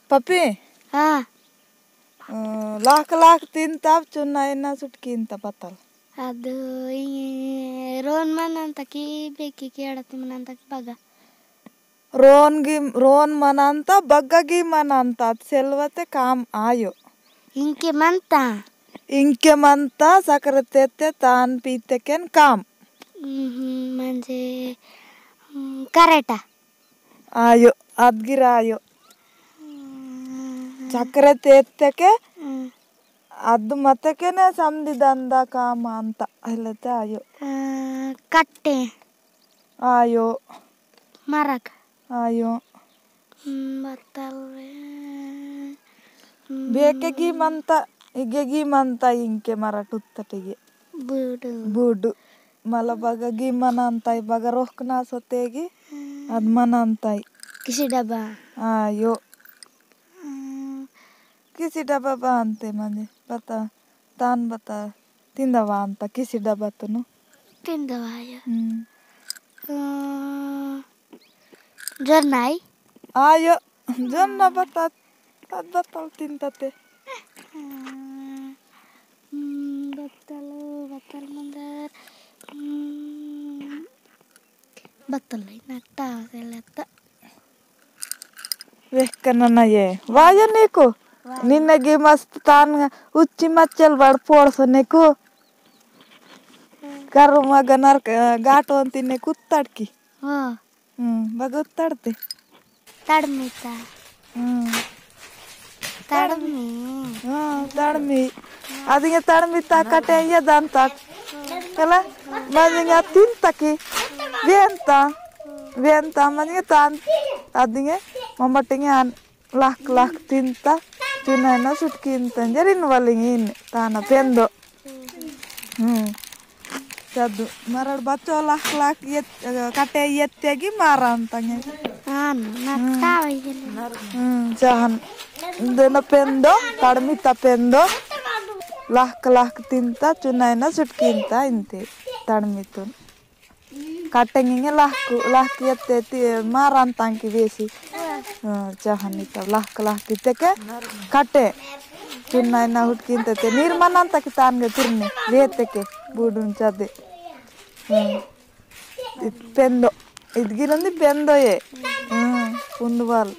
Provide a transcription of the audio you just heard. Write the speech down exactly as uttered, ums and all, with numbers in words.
पपी। हाँ। अ, लाख लाख तीन ताप चुन्ना इन्ना सुटकी इंता पतल। अदु ई रोन मनंता की बेकी केड़ती मनंता की बगा। रोन गी, रोन मनंता, बग्गा गी मनंता, अद सेलवते काम आयो। इंके मनता? इंके मनता, सकरतेते तान पीतेकेन काम। हम्म, म्हणजे, हम्म, करेटा। आयो, अद गिरा आयो। हम्म। सकरतेतेके, हम्म। अद मतकेने समदी दंदा काम अंता, हेलते आयो। अ, कट्टे। आयो। मरक। आयो। हम्म, बत्तल रे। हम्म। बेके गी मनता, इगे गी मनता इंके मरट उत्तटिगे। बूडू। बूडू। मला बगा गी मनंता, बगा रोहकना सोतेगी, हम्म। अद मनंता। किसी डबा। आयो। हम्म। किसी डबा बांते मने, बता, तान बता, तिंदा बांता, किसी डबा तुनु? तिंदा बाया। हम्म। अ, जरनाई? आयो, जरना बता, अद बतल तिंदा ते। हम्म, हम्म, बतल, बतल मंदर, हम्म, बतल नाटा से लेता। वेहकना ना ये। वायो नेको। वायो। निन्ने गी मस्त तान उच्ची मच्चल बड़ पोड़सो नेको। करू मगनर गाटोन तिन्ने कुत्तड़की। हाँ। हम्म, बग उत्तड़ते। तड़मिता। हम्म। तड़मी। हाँ, तड़मी। अदिंगे तड़मिता कटे ये दान तक। कला? मजिंगे तिन तकी। वेंता। वेंता, मजिंगे तान। अदिंगे मम्मटिंगे आन लाख लाख तिंता। चुनाइना सुटकिंता। जरिन वालिंग इन ताना पेंदो। हम्म। चद्दु। मरड़ बच्चो लाख लाख येत-, अ, कटे येत्तेगी मारान तंगे। आन, हम्म। नत्ता वैगेले। हम्म, चाहन। देन पेंदो, तड़मिता पेंदो। लाख लाख तिंता, चुनाइना सुटकिंता इंते। तड़मितुन। कटेंगे लाख, लाख येत्ते ती-, मारान तंगी वेसी। हाँ, चाहन इता लाख, लाख इत्तेके कटे। चुन्ना इन्ना हुटकिंते ते। नीर मनंता की तानगे तिरने, वेत्तेके, बूडुन चदे। हम्म। इद पेंदो। इद गिरंदी पेंदो ये। हम्म, पुंडवाल।